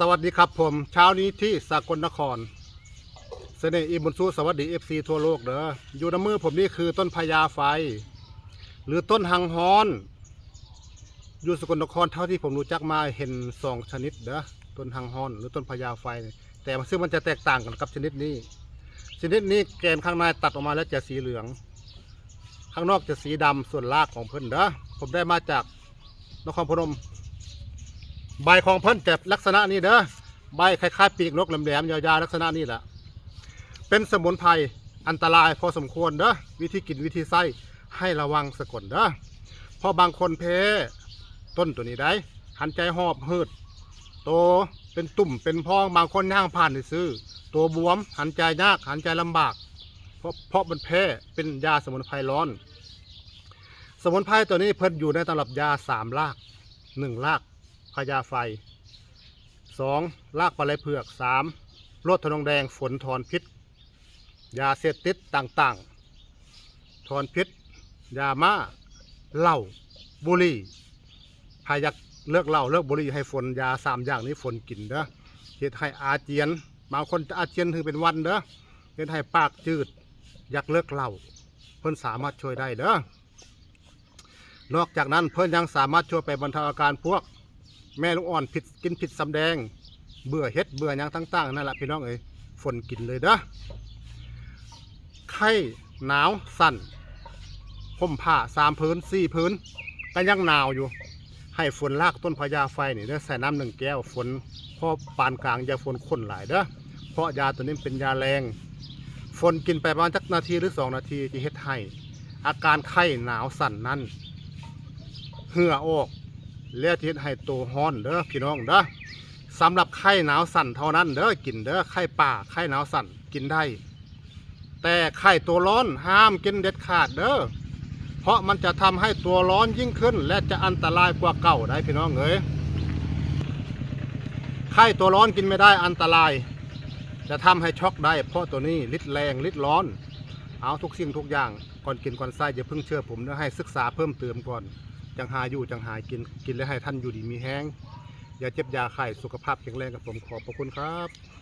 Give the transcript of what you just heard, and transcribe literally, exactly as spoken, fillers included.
สวัสดีครับผม เช้านี้ที่สกลนคร เสน่ห์อิมบุญสู้ สวัสดี เอฟซี ทั่วโลกเด้อ อยู่ในมือผมนี่คือต้นพญาไฟ หรือต้นฮังฮ้อน อยู่สกลนคร เท่าที่ผมรู้จักมาเห็นสองชนิดเด้อ ต้นฮังฮ้อนหรือต้นพญาไฟ แต่ซึ่งมันจะแตกต่างกันกับชนิดนี้ ชนิดนี้แกนข้างในตัดออกมาแล้วจะสีเหลือง ข้างนอกจะสีดำ ส่วนรากของเพิ่นเด้อ ผมได้มาจากนครพนม ใบของเพิ่นจะลักษณะนี้เด้อ ใบคล้ายๆปีกนกแหลมๆยาวๆลักษณะนี้แหละ เป็นสมุนไพรอันตรายพอสมควรเด้อ วิธีกินวิธีใช้ให้ระวังสะก่อนเด้อ เพราะบางคนแพ้ต้นตัวนี้ได้ หันใจหอบหืด โตเป็นตุ่มเป็นพอง บางคนย่างผ่านซื่อๆ ตัวบวม หันใจยาก หันใจลำบาก เพราะ เพราะมันแพ้ เป็นยาสมุนไพรร้อน สมุนไพรตัวนี้เพิ่นอยู่ในตำรับยาสามราก หนึ่งรากพญาไฟ สองรากปลาไหลเผือก สามรวดทนงแดง ฝนถอนพิษ ยาเสพติดต่างๆ ถอนพิษ ยาม่า เหล้า บุหรี่ ใครอยากเลิกเหล้าเลิกบุหรี่ให้ฝนยาสามอย่างนี้ฝนกินเด้อ เฮ็ดให้อาเจียน บางคนจะอาเจียนถึงเป็นวันเด้อ เฮ็ดให้ปากจืด อยากเลิกเหล้า เพิ่นสามารถช่วยได้เด้อ นอกจากนั้นเพิ่นยังสามารถช่วยไปบรรเทาอาการพวก แม่ลูกอ่อนผิดกินผิดสำแดง เบื่อเฮ็ดเบื่อหยังต่างๆนั่นแหละพี่น้องเอ้ย ฝนกินเลยเด้อ ไข้หนาวสั่น ห่มผ้าสามผืนสี่ผืน ก็ยังหนาวอยู่ ให้ฝนรากต้นพญาไฟนี่เด้อ ใส่น้ำหนึ่งแก้ว ฝนพอปานกลาง อย่าฝนข้นหลายเด้อ เพราะยาตัวนี้เป็นยาแรง ฝนกินไปประมาณจักนาทีหรือสองนาที จะเฮ็ดให้อาการไข้หนาวสั่นนั้น เหื่อออก แล้วจะเฮ็ดให้โตฮ้อนเด้อพี่น้องเด้อ สำหรับไข้หนาวสั่นเท่านั้นเด้อ กินเด้อ ไข้ป่า ไข้หนาวสั่นกินได้ แต่ไข้ตัวร้อนห้ามกินเด็ดขาดเด้อ เพราะมันจะทำให้ตัวร้อนยิ่งขึ้น และจะอันตรายกว่าเก่าได้พี่น้องเอ้ย ไข้ตัวร้อนกินไม่ได้ อันตราย จะทำให้ช็อกได้ เพราะตัวนี้ฤทธิ์แรงฤทธิ์ร้อน เอาทุกสิ่งทุกอย่าง ก่อนกินก่อนใช้อย่าเพิ่งเชื่อผมเด้อ ให้ศึกษาเพิ่มเติมก่อน จั่งหาอยู่จั่งหากิน กินแล้วให้ท่านอยู่ดีมีแฮง อย่าเจ็บอย่าไข้ สุขภาพแข็งแรงครับผม ขอบพระคุณครับ